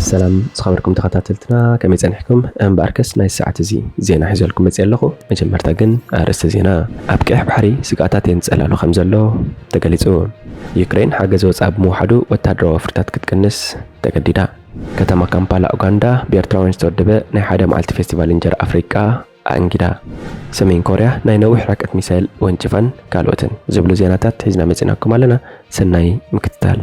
ሰላም ዝኸበርኩም ተኸታተልትና፣ ከመይ ጸኒሕኩም? እምበኣርከስ ናይ ሰዓት እዚ ዜና ሒዘልኩም መጽእ ኣለኹ። መጀመርታ ግን ኣርእስተ ዜና። ኣብ ቀይሕ ባሕሪ ስግኣታት የንጸላሉ ከም ዘሎ ተገሊጹ። ዩክሬን ሓገዝ ወጻኢ ብምውሓዱ ወታደራዊ ወፍርታት ክትቅንስ ተገዲዳ። ከተማ ካምፓላ ኡጋንዳ ብኤርትራውያን ዝተወደበ ናይ ሓደ መዓልቲ ፌስቲቫል እንጀራ ኣፍሪቃ ኣእንጊዳ። ሰሜን ኮርያ ናይ ነዊሕ ርሕቀት ሚሳይል ወንጭፋን ካልኦትን ዝብሉ ዜናታት ሒዝና መጺናኩም ኣለና። ሰናይ ምክትታል።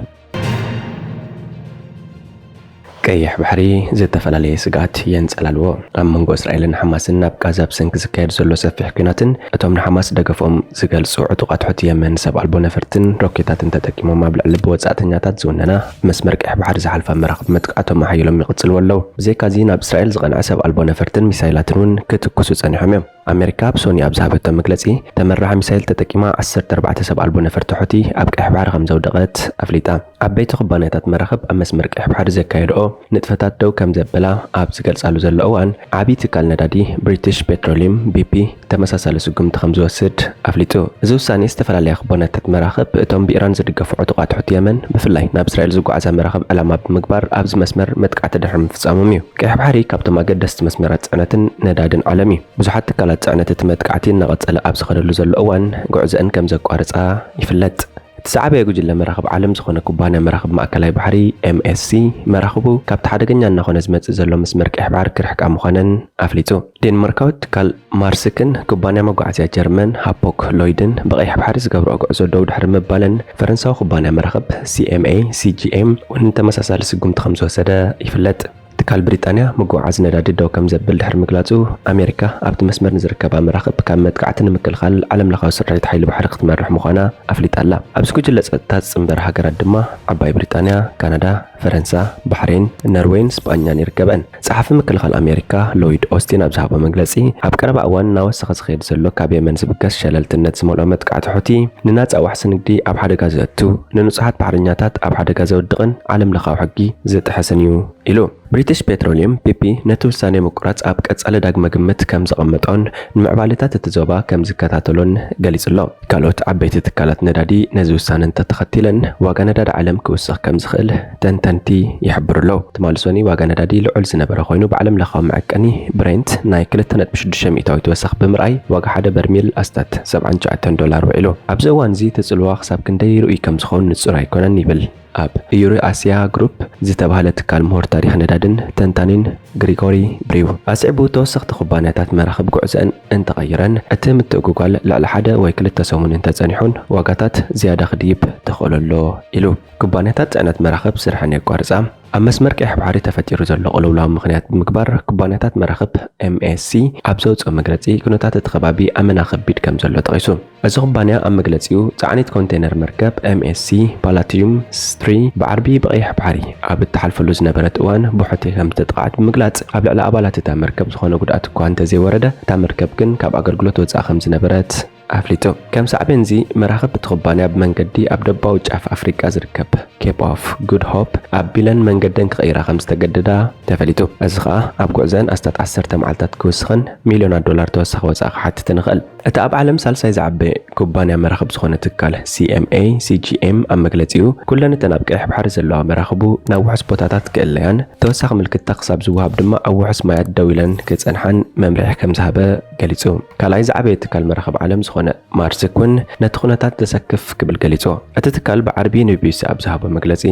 ቀይሕ ባሕሪ ዝተፈላለየ ስግኣት የንጸላልዎ። ኣብ መንጎ እስራኤልን ሓማስን ኣብ ቃዛ ብሰንኪ ዝካየድ ዘሎ ሰፊሕ ኲናትን እቶም ንሓማስ ደገፎም ዝገልጹ ዕጡቓት ሑቲ የመን ሰብ ኣልቦ ነፈርትን ሮኬታትን ተጠቂሞም ኣብ ልዕሊ ብወጻእተኛታት ዝውነና ብመስመር ቀይሕ ባሕሪ ዝሓልፋ መራኽብ መጥቃዕቶም ኣሓይሎም ይቕጽልዎ ኣለዉ። ብዘይካዚ ናብ እስራኤል ዝቐንዐ ሰብ ኣልቦ ነፈርትን ሚሳይላትን እውን ክትኩሱ ጸኒሖም እዮም። ኣሜሪካ ኣብ ሶኒ ኣብ ዝሃበቶ መግለጺ፣ ተመራሕ ሚሳይል ተጠቂማ ዓሰርተ ኣርባዕተ ሰብ ኣልቦ ነፈርቲ ሑቲ ኣብ ቀይሕ ባሕሪ ከም ዘውደቐት ኣፍሊጣ። ዓበይቲ ኩባንያታት መራኽብ ኣብ መስመር ቀይሕ ባሕሪ ዘካየድኦ ንጥፈታት ደው ከም ዘበላ ኣብ ዝገልጻሉ ዘሎ እዋን፣ ዓቢ ትካል ነዳዲ ብሪቲሽ ፔትሮሊየም፣ ቢ ፒ፣ ተመሳሳሊ ስጉምቲ ከም ዝወስድ ኣፍሊጡ። እዚ ውሳኔ ዝተፈላለያ ኩባንያታት መራኽብ እቶም ብኢራን ዝድገፉ ዕጡቓት ሑቲ የመን ብፍላይ ናብ እስራኤል ዝጓዓዛ መራኽብ ዕላማ ብምግባር ኣብዚ መስመር መጥቃዕቲ ድሕሪ ምፍጻሞም እዩ። ቀይሕ ባሕሪ ካብቶም ኣገደስቲ መስመራት ጽዕነትን ነዳድን ዓለም እዩ። ብዙሓት ትካላት ጽዕነት እቲ መጥቃዕቲ እናቐጸለ ኣብ ዝኸደሉ ዘሎ እዋን፣ ጉዕዘአን ከም ዘቋርጻ ይፍለጥ። እቲ ዝዓበየ ጉጅለ መራኽብ ዓለም ዝኾነ ኩባንያ መራኽብ ማእከላይ ባሕሪ ኤም ኤስ ሲ፣ መራኽቡ ካብቲ ሓደገኛ እናኾነ ዝመጽእ ዘሎ መስመር ቀይሕ ባሕሪ ክርሕቃ ምዃነን ኣፍሊጡ። ዴንማርካዊ ትካል ማርስክን ኩባንያ መጓዓዝያ ጀርመን ሃፖክ ሎይድን ብቐይሕ ባሕሪ ዝገብርኦ ጉዕዞ ደው ድሕሪ ምባለን፣ ፈረንሳዊ ኩባንያ መራኽብ ሲ ኤም ኤ ሲ ጂ ኤም እውን ተመሳሳሊ ስጉምቲ ከም ዝወሰደ ይፍለጥ። ትካል ብሪጣንያ ምጉዕዓዝ ነዳዲ ደው ከም ዘብል ድሕሪ ምግላጹ፣ ኣሜሪካ ኣብቲ መስመር ንዝርከባ መራኽብ ካብ መጥቃዕቲ ንምክልኻል ዓለምለኻዊ ስርሒት ሓይሊ ባሕሪ ክትመርሕ ምዃና ኣፍሊጣ ኣላ። ኣብዚ ጉጅለ ጸጥታ ዝጽንበራ ሃገራት ድማ ዓባይ ብሪጣንያ፣ ካናዳ፣ ፈረንሳ፣ ባሕሬን፣ ነርዌይን ስጳኛን ይርከበን። ጸሓፊ ምክልኻል ኣሜሪካ ሎይድ ኦስቲን ኣብ ዝሃቦ መግለጺ፣ ኣብ ቀረባ እዋን እናወሰኸ ዝኸይድ ዘሎ ካብ የመን ዝብገስ ሸለልትነት ዝመልኦ መጥቃዕቲ ሑቲ ንናጻ ዋሕሲ ንግዲ ኣብ ሓደጋ ዘእቱ፣ ንንጹሃት ባሕረኛታት ኣብ ሓደጋ ዘውድቕን ዓለምለኻዊ ሕጊ ዝጥሕስን እዩ ኢሉ። ብሪቲሽ ፔትሮሊየም፣ ቢ ፒ፣ ነቲ ውሳኔ ምቁራጽ ኣብ ቀጻሊ ዳግመ ግምት ከም ዘቐመጦን ንምዕባለታት እቲ ዞባ ከም ዝከታተሎን ገሊጹ ኣሎ። ካልኦት ዓበይቲ ትካላት ነዳዲ ነዚ ውሳነ እንተተኸቲለን፣ ዋጋ ነዳዲ ዓለም ክውስኽ ከም ዝኽእል ተንተንቲ ይሕብሩ ኣለዉ። ትማሊ ሶኒ ዋጋ ነዳዲ ልዑል ዝነበረ ኮይኑ፣ ብዓለም ለኻዊ መዐቀኒ ብሬንት ናይ ክልተ ነጥቢ ሽዱሽተ ሚእታዊት ወሰኽ ብምርኣይ፣ ዋጋ ሓደ በርሚል ኣስታት ሰብዓን ትሽዓተን ዶላር ውዒሉ። ኣብዚ እዋን እዚ እቲ ጽልዋ ክሳብ ክንደይ ርኡይ ከም ዝኸውን ንጹር ኣይኮነን ይብል ኣብ ዩሪ ኣስያ ግሩፕ ዝተባህለ ትካል ምሁር ታሪኽ ነዳድን ተንታኒን ግሪጎሪ ብሪው። ኣስዒቡ፣ ተወሰኽቲ ኩባንያታት መራኽብ ጉዕዘአን እንተቐይረን፣ እቲ ምትእጉጓል ልዕሊ ሓደ ወይ ክልተ ሰሙን እንተጸኒሑን ዋጋታት ዝያዳ ክድይብ ተኽእሎ ኣሎ ኢሉ። ኩባንያታት ጽዕነት መራኽብ ስርሐን የቋርጻ። ኣብ መስመር ቀይሕ ባሕሪ ተፈጢሩ ዘሎ ቅልውላው ምኽንያት ብምግባር፣ ኩባንያታት መራኽብ ኤም ኤስ ሲ ኣብ ዘውጽኦ መግለጺ፣ ኩነታት እቲ ከባቢ ኣመና ከቢድ ከም ዘሎ ጠቒሱ። እዚ ኩባንያ ኣብ መግለጺኡ፣ ጸዓኒት ኮንቴነር መርከብ ኤም ኤስ ሲ ፓላቲዩም ስሪ ብዓርቢ ብቐይሕ ባሕሪ ኣብ እትሓልፈሉ ዝነበረት እዋን ብሑቲ ከም ዝተጠቕዓት ብምግላጽ፣ ኣብ ልዕሊ ኣባላት እታ መርከብ ዝኾነ ጉድኣት እኳ እንተዘይወረደ፣ እታ መርከብ ግን ካብ ኣገልግሎት ወጻኢ ከም ዝነበረት ኣፍሊጡ። ከም ሳዕቤንዚ፣ መራኽብ እቲ ኩባንያ ብመንገዲ ኣብ ደቡባዊ ጫፍ ኣፍሪቃ ዝርከብ ኬፕ ኦፍ ጉድ ሆፕ ኣቢለን መንገደን ክቕይራ ከም ዝተገደዳ ተፈሊጡ። እዚ ኸኣ ኣብ ጉዕዘአን ኣስታት ዓሰርተ መዓልታት ክውስኽን ሚልዮናት ዶላር ተወሳኺ ወጻኢ ክሓትትን ይኽእል። እቲ ኣብ ዓለም ሳልሳይ ዝዓበየ ኩባንያ መራኽብ ዝኾነ ትካል ሲ ኤም ኤ ሲ ጂ ኤም ኣብ መግለጺኡ፣ ኩለን እተን ኣብ ቀይሕ ባሕሪ ዘለዋ መራኽቡ ናብ ውሑስ ቦታታት ክእለያን፣ ተወሳኺ ምልክታ ክሳብ ዝወሃብ ድማ ኣብ ውሑስ ማያት ደው ኢለን ክጸንሓን መምርሒ ከም ዝሃበ ገሊጹ። ካልኣይ ዝዓበየ ትካል መራኽብ ዓለም ዝኾነ ማርስክ እውን ነቲ ኩነታት ዘሰክፍ ክብል ገሊጹ። እቲ ትካል ብዓርቢ ንቢቢሲ ኣብ ዝሃቦ መግለጺ፣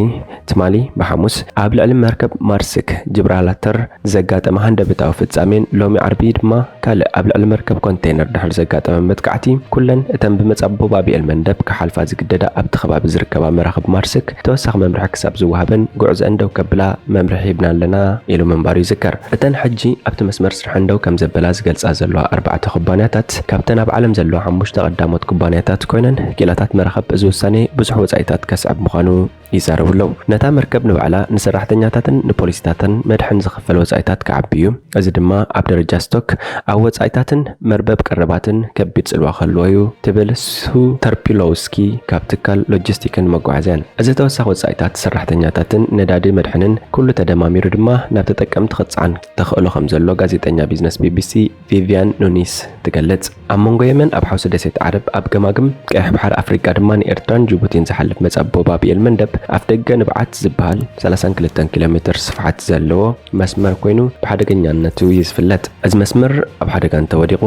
ትማሊ ብሓሙስ ኣብ ልዕሊ መርከብ ማርስክ ጅብራላተር ዘጋጠመ ሃንደበታዊ ፍጻሜን ሎሚ ዓርቢ ድማ ካልእ ኣብ ልዕሊ መርከብ ኮንቴነር ድሕሪ ዘጋጠመ መጥቃዕቲ፣ ኩለን እተን ብመጻቦ ባብ ኤል መንደብ ክሓልፋ ዝግደዳ ኣብቲ ከባቢ ዝርከባ መራኽብ ማርስክ ተወሳኺ መምርሒ ክሳብ ዝወሃበን ጉዕዘአን ደው ከብላ መምርሒ ሂብና ኣለና ኢሉ ምንባሩ ይዝከር። እተን ሕጂ ኣብቲ መስመር ስርሐን ደው ከም ዘበላ ዝገልጻ ዘለዋ ኣርባዕተ ኩባንያታት፣ ካብተን ኣብ ዓለም ዘለዋ ሓሙሽተ ቀዳሞት ኩባንያታት ኮይነን፣ ክኢላታት መራኽብ እዚ ውሳኔ ብዙሕ ወጻኢታት ከስዕብ ምዃኑ ይዛረቡ ኣለዉ። ነታ መርከብ ንባዕላ፣ ንሰራሕተኛታትን ንፖሊሲታትን መድሕን ዝኽፈል ወጻኢታት ክዓቢ እዩ። እዚ ድማ ኣብ ደረጃ ስቶክ፣ ኣብ ወጻኢታትን መርበብ ቀረባትን ከቢድ ጽልዋ ክህልዎ እዩ፣ ትብል ሱ ተርፒሎውስኪ ካብ ትካል ሎጂስቲክን መጓዓዝያን። እዚ ተወሳኺ ወጻኢታት ሰራሕተኛታትን ነዳዲ መድሕንን ኩሉ ተደማሚሩ ድማ ናብ ተጠቀምቲ ክጽዓን ተኽእሎ ከም ዘሎ ጋዜጠኛ ቢዝነስ ቢ ቢ ሲ ቪቪያን ኑኒስ ትገልጽ። ኣብ መንጎ የመን ኣብ ሓውሲ ደሴት ዓረብ ኣብ ገማግም ቀይሕ ባሕሪ ኣፍሪቃ ድማ ንኤርትራን ጅቡቲን ዝሓልፍ መጻቦ ባብ ኤል መንደብ ኣፍ ደገ ንብዓት ዝበሃል ሰላሳን ክልተን ኪሎ ሜትር ስፍሓት ዘለዎ መስመር ኮይኑ ብሓደገኛነቱ እዩ ዝፍለጥ። እዚ መስመር ኣብ ሓደጋ እንተወዲቑ፣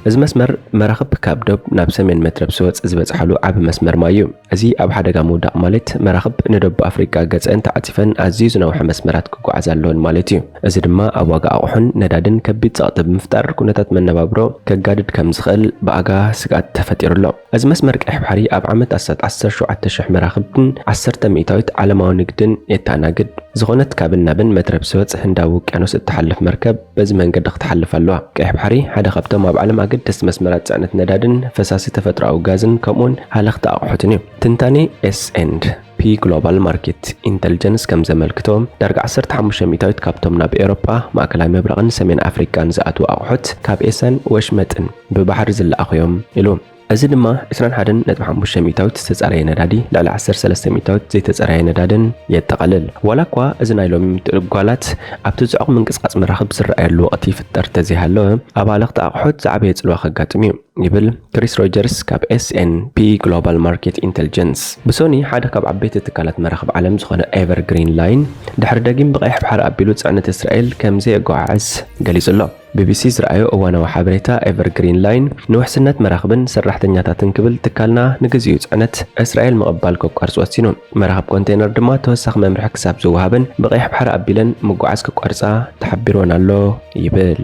እዚ መስመር መራኽብ ካብ ዶብ ናብ ሰሜን መትረብ ስወጽ ዝበጽሓሉ ዓቢ መስመር ማይ እዩ። እዚ ኣብ ሓደጋ ምውዳቕ ማለት መራኽብ ንደቡብ ኣፍሪቃ ገጸን ተዓጺፈን ኣዝዩ ዝነውሐ መስመራት ክጓዓዛ ኣለወን ማለት እዩ። እዚ ድማ ኣብ ዋጋ ኣቑሑን ነዳድን ከቢድ ጸቕጢ ብምፍጣር ኩነታት መነባብሮ ከጋድድ ከም ዝኽእል ብኣጋ ስግኣት ተፈጢሩ ኣሎ። እዚ መስመር ቀይሕ ባሕሪ ኣብ ዓመት ኣስታት ዓሰርተ ሸውዓተ ሽሕ መራኽብን ዓሰርተ ሚእታዊት ዓለማዊ ንግድን የተኣናግድ። ዝኾነት ካብን ናብን መትረብ ስወጽ ህንዳዊ ውቅያኖስ እትሓልፍ መርከብ በዚ መንገዲ ክትሓልፍ ኣለዋ። ቀይሕ ባሕሪ ሓደ ካብቶም ኣብ ዓለም ኣገደስቲ መስመራት ጽዕነት ነዳድን ፈሳሲ ተፈጥሮኣዊ ጋዝን ከምኡውን ሃለኽቲ ኣቑሑትን እዩ። ትንታኔ ኤስ ኤንድ ፒ ግሎባል ማርኬት ኢንተልጀንስ ከም ዘመልክቶ፣ ዳርጋ ዓሰርተ ሓሙሽተ ሚእታዊት ካብቶም ናብ ኤውሮጳ፣ ማእከላይ ምብራቕን ሰሜን ኣፍሪቃን ዝኣትዉ ኣቑሑት ካብ ኤስያን ወሽመጥን ብባሕሪ ዝለኣኹ እዮም ኢሉ። እዚ ድማ ዕስራን ሓደን ነጥቢ ሓሙሽተ ሚእታዊት ዝተጻረየ ነዳዲ፣ ልዕሊ ዓሰርተ ሰለስተ ሚእታዊት ዘይተጻረየ ነዳድን የጠቓልል። ዋላ እኳ እዚ ናይ ሎሚ ምትእጓላት ኣብቲ ጽዑቕ ምንቅስቓስ መራኽብ ዝረኣየሉ ወቕቲ ይፍጠር ተዘይሃለወ፣ ኣብ ሃለኽቲ ኣቑሑት ዝዓበየ ጽልዋ ከጋጥም እዩ ይብል ክሪስ ሮጀርስ ካብ ኤስ ኤን ፒ ግሎባል ማርኬት ኢንተልጀንስ። ብሶኒ ሓደ ካብ ዓበይቲ ትካላት መራኽብ ዓለም ዝኾነ ኤቨርግሪን ላይን ድሕሪ ደጊም ብቐይሕ ባሕሪ ኣቢሉ ጽዕነት እስራኤል ከም ዘየጓዓዕዝ ገሊጹ ኣሎ። ቢቢሲ ዝረኣዮ እዋናዊ ሓበሬታ፣ ኤቨርግሪን ላይን ንውሕስነት መራኽብን ሰራሕተኛታትን ክብል ትካልና ንግዚኡ ጽዕነት እስራኤል ምቕባል ከቋርጽ ወሲኑ። መራኽብ ኮንቴነር ድማ ተወሳኺ መምርሒ ክሳብ ዝወሃበን ብቐይሕ ባሕሪ ኣቢለን ምጉዓዝ ክቋርጻ ተሓቢርወን ኣሎ ይብል።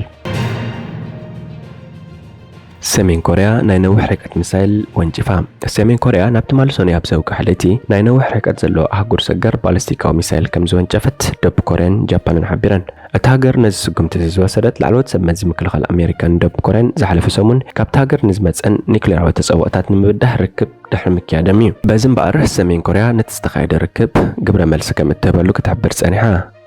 ሰሜን ኮርያ ናይ ነዊሕ ርሕቀት ሚሳይል ወንጪፋ። ሰሜን ኮርያ ናብ ትማሊ ሰኑይ ኣብ ዘውግሐ ለይቲ ናይ ነዊሕ ርሕቀት ዘለዎ ኣህጉር ሰገር ባሊስቲካዊ ሚሳይል ከም ዝወንጨፈት ደቡብ ኮርያን ጃፓንን ሓቢረን። እታ ሃገር ነዚ ስጉምቲ እዚ ዝወሰደት ላዕለዎት ሰብ መዚ ምክልኻል ኣሜሪካን ደቡብ ኮርያን ዝሓለፈ ሰሙን ካብታ ሃገር ንዝመጸን ኒክሌራዊ ተጸብኦታት ንምብዳህ ርክብ ድሕሪ ምክያዶም እዩ። በዚ እምበኣር ሰሜን ኮርያ ነቲ ዝተኻየደ ርክብ ግብረ መልሲ ከም እትህበሉ ክትሕብር ጸኒሓ።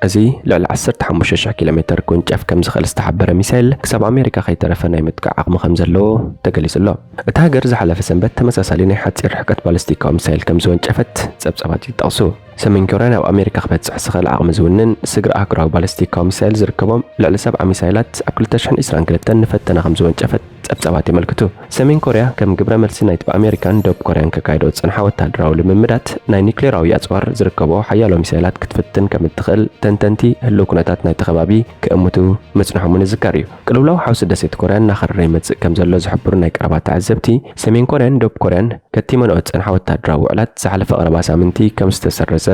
እዚ ልዕሊ ዓሰርተ ሓሙሽተ ሽሕ ኪሎ ሜተር ክውንጨፍ ከም ዝኽእል ዝተሓበረ ሚሳይል ክሳብ ኣሜሪካ ከይተረፈ ናይ ምጥቃዕ ዓቕሚ ከም ዘለዎ ተገሊጹ ኣሎ። እታ ሃገር ዝሓለፈ ሰንበት ተመሳሳሊ ናይ ሓጺር ርሕቀት ባሊስቲካዊ ሚሳይል ከም ዝወንጨፈት ጸብጻባት ይጠቕሱ። ሰሜን ኮርያ ናብ ኣሜሪካ ክበጽሕ ዝኽእል ዓቕሚ ዝውንን ስግረ ኣህጉራዊ ባሊስቲካዊ ሚሳይል ዝርከቦም ልዕሊ ሰብዓ ሚሳይላት ኣብ ክልተ ሽሕን ዕስራን ክልተን ንፈተና ከም ዝወንጨፈት ጸብጻባት የመልክቱ። ሰሜን ኮርያ ከም ግብረ መልሲ ናይቲ ብኣሜሪካን ደቡብ ኮርያን ከካይዶ ዝጸንሓ ወታደራዊ ልምምዳት ናይ ኒክሌራዊ ኣጽዋር ዝርከቦ ሓያሎ ሚሳይላት ክትፍትን ከም እትኽእል ተንተንቲ ህልው ኩነታት ናይቲ ከባቢ ክእምቱ ምጽንሖም እውን ዝዝከር እዩ። ቅልውላው ሓውሲ ደሴት ኮርያ እናኸረረ ይመጽእ ከም ዘሎ ዝሕብሩ ናይ ቀረባ ተዓዘብቲ፣ ሰሜን ኮርያን ደቡብ ኮርያን ከቲመንኦ ዝጸንሓ ወታደራዊ ውዕላት ዝሓለፈ ቀረባ ሳምንቲ ከም ዝተሰረዘ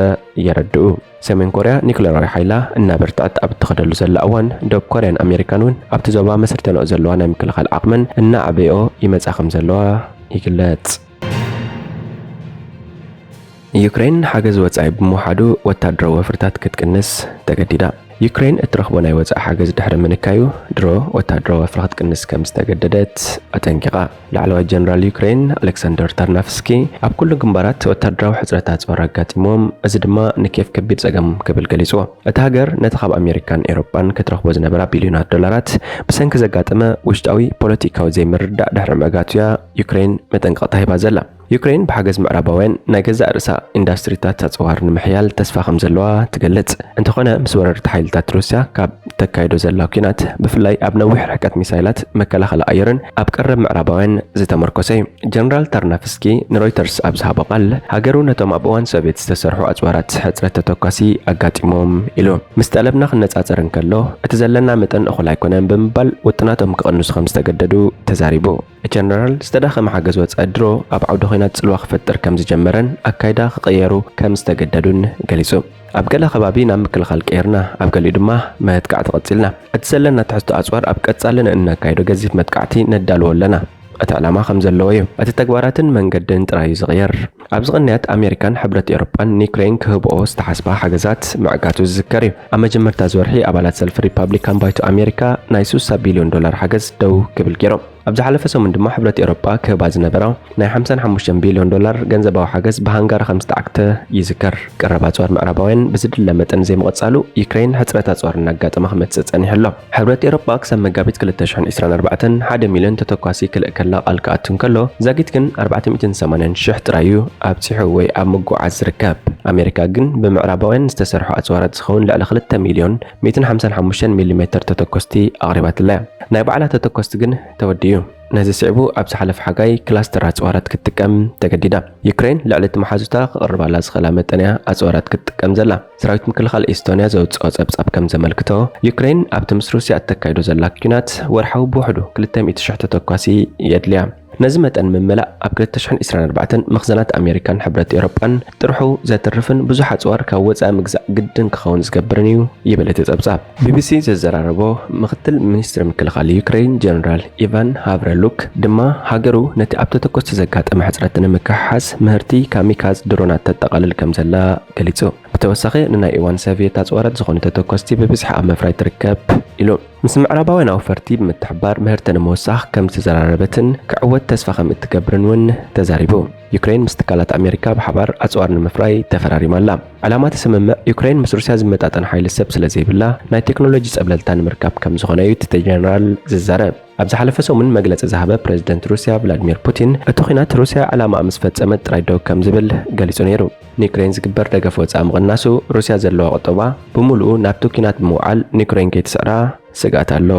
የረድኡ። ሰሜን ኮርያ ኒክሌራዊ ሓይላ እናበርትዐት ኣብ እትኸደሉ ዘላ እዋን፣ ደቡብ ኮርያን ኣሜሪካን እውን ኣብቲ ዞባ መስርተንኦ ዘለዋ ናይ ምክልኻል ዓቕመን እናዓበየኦ ይመጻ ከም ዘለዋ ይግለጽ። ዩክሬን ሓገዝ ወጻኢ ብምውሓዱ ወታደራዊ ወፍርታት ክትቅንስ ተገዲዳ። ዩክሬን እትረኽቦ ናይ ወጻኢ ሓገዝ ድሕሪ ምንካዩ፣ ድሮ ወታደራዊ ወፍሪ ክትቅንስ ከም ዝተገደደት ኣጠንቂቓ። ላዕለዋይ ጀነራል ዩክሬን ኣሌክሳንደር ታርናፍስኪ፣ ኣብ ኩሉ ግንባራት ወታደራዊ ሕጽረት ኣጽዋር ኣጋጢሞም፣ እዚ ድማ ንኬፍ ከቢድ ጸገም ክብል ገሊጽዎ። እታ ሃገር ነቲ ካብ ኣሜሪካን ኤውሮጳን ክትረኽቦ ዝነበራ ቢልዮናት ዶላራት ብሰንኪ ዘጋጠመ ውሽጣዊ ፖለቲካዊ ዘይምርድዳእ ድሕሪ ምዕጋቱ እያ ዩክሬን መጠንቀቕታ ሂባ ዘላ። ዩክሬን ብሓገዝ ምዕራባውያን ናይ ገዛእ ርእሳ ኢንዳስትሪታት ኣጽዋር ንምሕያል ተስፋ ከም ዘለዋ ትገልጽ። እንተኾነ፣ ምስ ወረርቲ ሓይልታት ሩስያ ካብ ተካይዶ ዘላ ኲናት፣ ብፍላይ ኣብ ነዊሕ ርሕቀት ሚሳይላት፣ መከላኸሊ ኣየርን ኣብ ቀረብ ምዕራባውያን ዝተመርኮሰ እዩ። ጀነራል ታርናፍስኪ ንሮይተርስ ኣብ ዝሃቦ ቃል፣ ሃገሩ ነቶም ኣብ እዋን ሶቪየት ዝተሰርሑ ኣጽዋራት ሕጽረት ተተኳሲ ኣጋጢሞም ኢሉ። ምስ ጠለብና ክነጻጸር እንከሎ፣ እቲ ዘለና መጠን እኹል ኣይኮነን ብምባል ውጥናቶም ክቕንሱ ከም ዝተገደዱ ተዛሪቡ። ጀነራል ዝተዳኸመ ሓገዝ ወጻኢ ድሮ ኣብ ዓውደ ኲናት ጽልዋ ክፈጥር ከም ዝጀመረን ኣካይዳ ክቕየሩ ከም ዝተገደዱን ገሊጹ። ኣብ ገለ ከባቢ ናብ ምክልኻል ቀይርና፣ ኣብ ገሊኡ ድማ መጥቃዕቲ ቀጺልና። እቲ ዘለና ትሕዝቶ ኣጽዋር ኣብ ቀጻሊ ንእነካይዶ ገዚፍ መጥቃዕቲ ነዳልዎ ኣለና። እቲ ዕላማ ከም ዘለዎ እዩ። እቲ ተግባራትን መንገድን ጥራይ እዩ ዝቕየር። ኣብዚ ቅንያት ኣሜሪካን ሕብረት ኤውሮጳን ንዩክሬን ክህብኦ ዝተሓስባ ሓገዛት ምዕጋቱ ዝዝከር እዩ። ኣብ መጀመርታ እዚ ወርሒ ኣባላት ሰልፊ ሪፓብሊካን ባይቶ ኣሜሪካ ናይ ስሳ ቢልዮን ዶላር ሓገዝ ደው ክብል ገይሮም። ኣብ ዝሓለፈ ሰሙን ድማ ሕብረት ኤውሮጳ ክህባ ዝነበራ ናይ ሓምሳን ሓሙሽተን ቢልዮን ዶላር ገንዘባዊ ሓገዝ ብሃንጋሪ ከም ዝተዓግተ ይዝከር። ቀረብ ኣጽዋር ምዕራባውያን ብዝድለ መጠን ዘይምቕጻሉ፣ ዩክሬን ሕጽረት ኣጽዋር እናጋጠማ ክመጽእ ጸኒሑ ኣሎ። ሕብረት ኤውሮጳ ክሳብ መጋቢት ክልተ ሽሕን ዕስራን ኣርባዕተን ሓደ ሚልዮን ተተኳሲ ክልእከላ ቃል ክኣቱ እንከሎ፣ ዛጊት ግን ኣርባዕተ ሚእትን ሰማንያን ሽሕ ጥራይ እዩ ኣብጺሑ ወይ ኣብ ምጉዓዝ ዝርከብ። ኣሜሪካ ግን ብምዕራባውያን ዝተሰርሑ ኣጽዋራት ዝኸውን ልዕሊ ክልተ ሚልዮን ሚእትን ሓምሳን ሓሙሽተን ሚሊ ሜተር ተተኮስቲ ኣቕሪባትላ እያ። ናይ ባዕላ ተተኮስቲ ግን ተወዲኡ። ነዚ ስዒቡ ኣብ ዝሓለፈ ሓጋይ ክላስተር ኣጽዋራት ክትጥቀም ተገዲዳ። ዩክሬን ልዕሊ እቲ መሓዙታ ክቕርባላ ዝኽእላ መጠን እያ ኣጽዋራት ክትጥቀም ዘላ። ሰራዊት ምክልኻል ኤስቶንያ ዘውጽኦ ጸብጻብ ከም ዘመልክቶ፣ ዩክሬን ኣብቲ ምስ ሩስያ እተካይዶ ዘላ ኲናት ወርሓዊ ብውሕዱ ክልተ ሚእቲ ሽሕ ተተኳሲ የድልያ። ነዚ መጠን ምምላእ ኣብ ክልተ ሽሕን ዕስራን ኣርባዕተን መኽዘናት ኣሜሪካን ሕብረት ኤውሮጳን ጥርሑ ዘትርፍን ብዙሕ ኣጽዋር ካብ ወጻኢ ምግዛእ ግድን ክኸውን ዝገብርን እዩ ይብል እቲ ጸብጻብ። ቢቢሲ ዘዘራረቦ ምኽትል ሚኒስትሪ ምክልኻል ዩክሬን ጀነራል ኢቫን ሃቭረሉክ ድማ ሃገሩ ነቲ ኣብ ተተኮስቲ ዘጋጠመ ሕጽረት ንምክሕሓስ ምህርቲ ካሚካዝ ድሮናት ተጠቓልል ከም ዘላ ገሊጹ። ብተወሳኺ ንናይ እዋን ሶቭየት ኣጽዋራት ዝኾኑ ተተኮስቲ ብብዝሒ ኣብ ምፍራይ ትርከብ ኢሉ። ምስ ምዕራባውያን ኣውፈርቲ ብምትሕብባር ምህርቲ ንምውሳኽ ከም ዝተዘራረበትን ክዕወት ተስፋ ከም እትገብርን እውን ተዛሪቡ። ዩክሬን ምስ ትካላት ኣሜሪካ ብሓባር ኣጽዋር ንምፍራይ ተፈራሪማ ኣላ። ዕላማ እቲ ስምምዕ ዩክሬን ምስ ሩስያ ዝመጣጠን ሓይሊ ሰብ ስለ ዘይብላ ናይ ቴክኖሎጂ ጸብለልታ ንምርካብ ከም ዝኾነ እዩ እቲ ጀነራል ዝዛረብ። ኣብ ዝሓለፈ ሰሙን መግለጺ ዝሃበ ፕሬዝደንት ሩስያ ቭላድሚር ፑቲን፣ እቲ ኲናት ሩስያ ዕላማኣ ምስ ፈጸመት ጥራይ ደው ከም ዝብል ገሊጹ ነይሩ። ንዩክሬን ዝግበር ደገፍ ወጻኢ ምቕናሱ፣ ሩስያ ዘለዋ ቁጠባ ብምሉኡ ናብቲ ኲናት ብምውዓል ንዩክሬን ከይትስዕራ ስግኣት ኣሎ።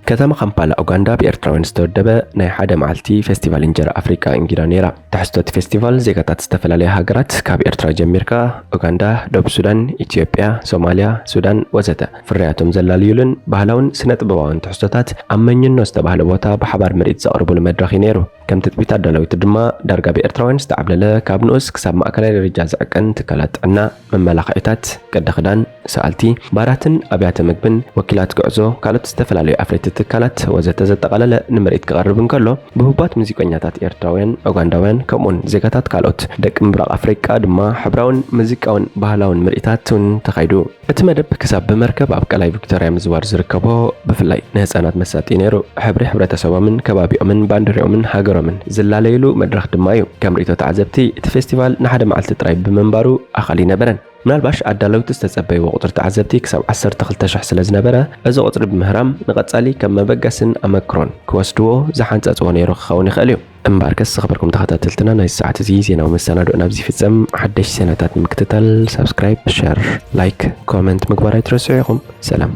ከተማ ካምፓላ ኡጋንዳ ብኤርትራውያን ዝተወደበ ናይ ሓደ መዓልቲ ፌስቲቫል እንጀራ ኣፍሪቃ እንጊዳ ነይራ። ትሕዝቶ እቲ ፌስቲቫል ዜጋታት ዝተፈላለያ ሃገራት ካብ ኤርትራ ጀሚርካ ኡጋንዳ፣ ደቡብ ሱዳን፣ ኢትዮጵያ፣ ሶማልያ፣ ሱዳን ወዘተ ፍርያቶም ዘላልዩሉን ባህላውን ስነ ጥበባውን ትሕዝቶታት ኣብ መኝኖ ዝተባህለ ቦታ ብሓባር ምርኢት ዘቕርቡሉ መድረኽ እዩ ነይሩ። ከም ትጽቢት ኣዳለዊቱ ድማ ዳርጋ ብኤርትራውያን ዝተዓብለለ ካብ ንኡስ ክሳብ ማእከላይ ደረጃ ዝዕቀን ትካላት ጥዕና፣ መመላኽዒታት፣ ቅዲ ክዳን፣ ሰኣልቲ፣ ባራትን ኣብያተ ምግብን፣ ወኪላት ጉዕዞ፣ ካልኦት ዝተፈላለዩ ኣፍረይቲ ትካላት ወዘተ ዘጠቓለለ ንምርኢት ክቐርብ እንከሎ፣ ብህቡባት ሙዚቀኛታት ኤርትራውያን፣ ኡጋንዳውያን ከምኡውን ዜጋታት ካልኦት ደቂ ምብራቕ ኣፍሪቃ ድማ ሕብራውን ሙዚቃውን ባህላውን ምርኢታት እውን ተኻይዱ። እቲ መደብ ክሳብ ብመርከብ ኣብ ቀላይ ቪክቶርያ ምዝዋር ዝርከቦ ብፍላይ ንህጻናት መሳጢ ነይሩ። ሕብሪ ሕብረተሰቦምን ከባቢኦምን ባንዴርኦምን ሃገሮምን ዝላለይሉ መድረኽ ድማ እዩ። ከም ርእይቶ ተዓዘብቲ እቲ ፌስቲቫል ንሓደ መዓልቲ ጥራይ ብምንባሩ ኣኻሊ ኣይነበረን። ምናልባሽ ኣዳለውቲ ዝተጸበይዎ ቁጽሪ ተዓዘብቲ ክሳብ ዓሰርተ ክልተ ሽሕ ስለ ዝነበረ፣ እዚ ቁጽሪ ብምህራም ንቐጻሊ ከም መበገስን ኣመክሮን ክወስድዎ ዝሓንጸጽዎ ነይሩ ክኸውን ይኽእል እዩ። እምበኣርከስ ዝኸበርኩም ተኸታተልትና ናይዚ ሰዓት እዚ ዜናዊ መሰናድኦ ናብዚ ይፍጸም። ሓደሽቲ ዜናታት ንምክትታል ሳብስክራይብ፣ ሸር፣ ላይክ፣ ኮመንት ምግባር ኣይትረስዑ ኢኹም። ሰላም።